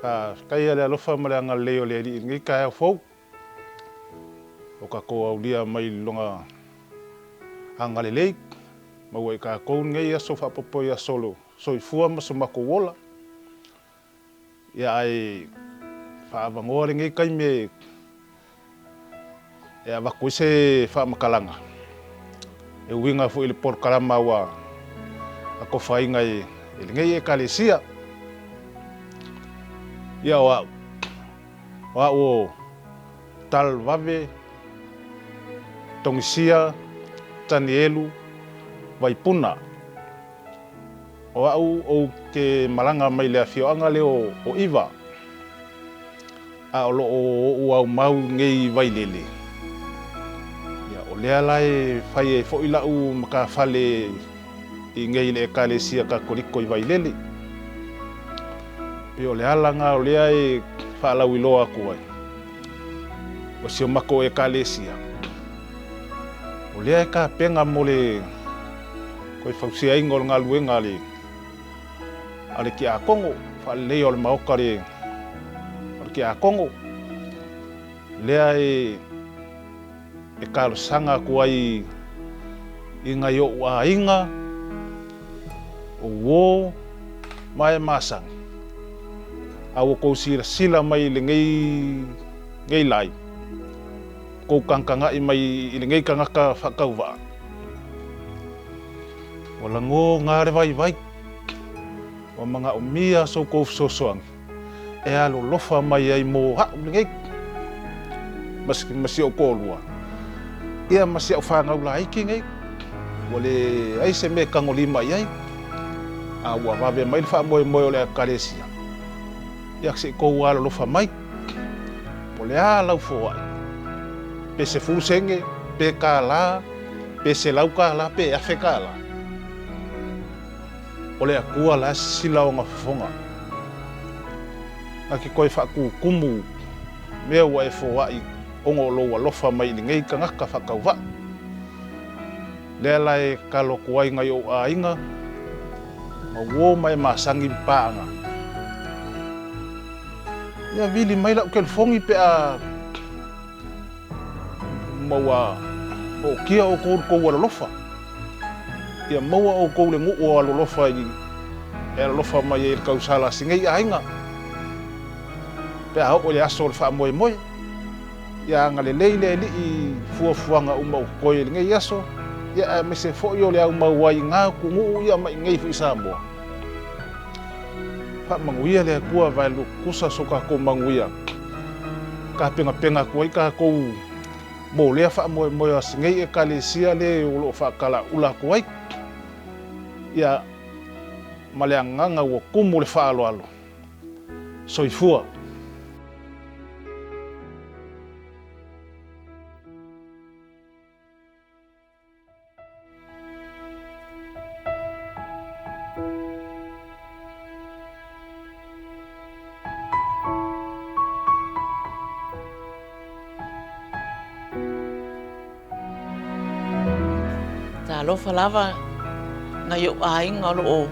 Faafetai le alofa ma le agalelei o le Alii i lenei taeao fou o tatou aulia mai lona agalelei, maua i tatou lenei aso faaopoopo i aso o le soifua ma so matou ola. Ia ae faaavanoa lenei taimi e avatu ai se faamatalaga e uiga foi i le polokalama ua atofaina e lenei Ekalesia. Ia o au, o au o Talavave Togisia Tanielu Vaipuna. O au ou te malaga mai le afioaga lea o ʻIva, a o lo o ou aumau nei i Vailele. Ia, o lea la e fai ai foi lau matafale i inei i le Ekalesia Katoliko i Vailele. Pei o le ala lena o lea e faalauiloa atu ai, o si o matou Ekalesia, o lea e tapena mo le toe fausiaina o le galuega a le tiakono, faaleleia o le maota o le tiakono, lea e talosaga atu ai i nai ou aiga, o uo ma e masani, a ua tou silasila mai i lenei lae, tou tagatagai mai i lenei tagata faatauvaa, ua lagona le vaivai, ua manaomia so outou fesoasoani e alolofa mai ai mo au lenei, ma si ou toalua, ia ma si au fanau laiti nei, ua leai se mea e tagolima i ai, a ua vave mai le faamoemoe o le Ekalesia, ia se i tou alolofa mai, po o le a lau foai, pe 10 sene, pe $1, pe $100, pe $1,000. O le Atua la e sisila ona fofoga. Na te toe faatutumu mea ua e foai ona o lou alofa mai i lenei tagata faatauvaa. Lea la e tatalo atu ai nai ou aiga, ma uo ma e masani ma paaga. Ia vili mai lau telefoni pe a ma ua ootia outou i le tou alolofa. Ia maua outou le nuu o alolofa i e alolofa mai ai i le tausala a si nei aiga. Pe a oo i le aso o le faamoemoe, ia agalelei le Alii i fuafuaga uma o totoe i lenei aso, ia aemaise foi o le aumau ai i na atunuu ia ma i nei foi i Samoa. Faamanuia le Atua vaelua tutusa so tatou manuia, tapenapena atu ai tatou mo lea faamoemoe o si nei Ekalesia le o lo o faatalaula atu ai. Ia, ma le agaga ua tumu le faaaloalo. Soifua. Talofa lava nai ou aiga o lo o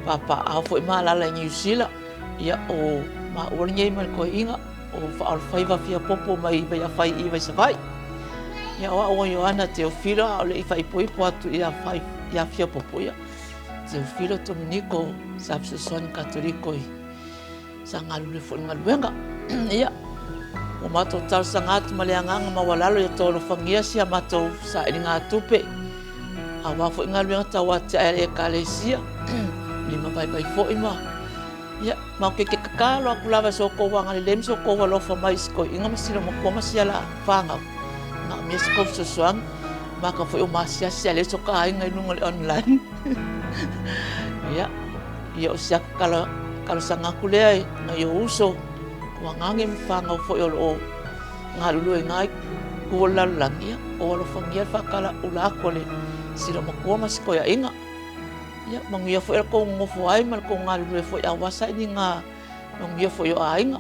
papaaao foi ma alaala i Niu Sila. Ia, o maua lenei ma le toeaina o Faaolofaiva Fiapopo mai Vaiafai i Vaisavaii. Ia, o au o Ioana Teofilo, a o le i faaipoipo atu ia, ia Fiapopo, ia, Teofilo Tominiko sa fesoasoani Katoliko i sa galulue foi i le galuega. Ia, ua matou talosaga atu ma le agaga maualalo ia outou alofagia si a matou sailigatupe aua foi galuega tauatiae a le Ekalesia, limavaivai foi ma ia, matou te tatalo atu lava i so outou agalelei ma so outou alofa mai i si toeaina ma si loomatua ma si ala fanau, manaomia se tou fesoasoani. Maka foi o masiasi a leai so ka aiga i luga o le online. Ia, ia o si aka kala, talosaga atu lea i nai ou uso, tuagage ma fanau foi o lo o galulue i na itu o le lalolagi, ia, o alofagia le faatalaula atu a le Silomatua ma si toeaina. Ia, manuia foi le tou nonofo ai ma le tou galulue foi aua sailiga manuia foi o aiga.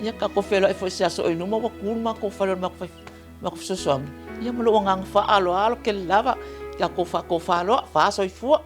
Ia, tatou feiloai foi i se aso o i luma ua tu le matou fale o le matou matou fesoasoani. Ia, ma lou agaga faaaloalo tele lava, tatou faatofaloa, fa soifua.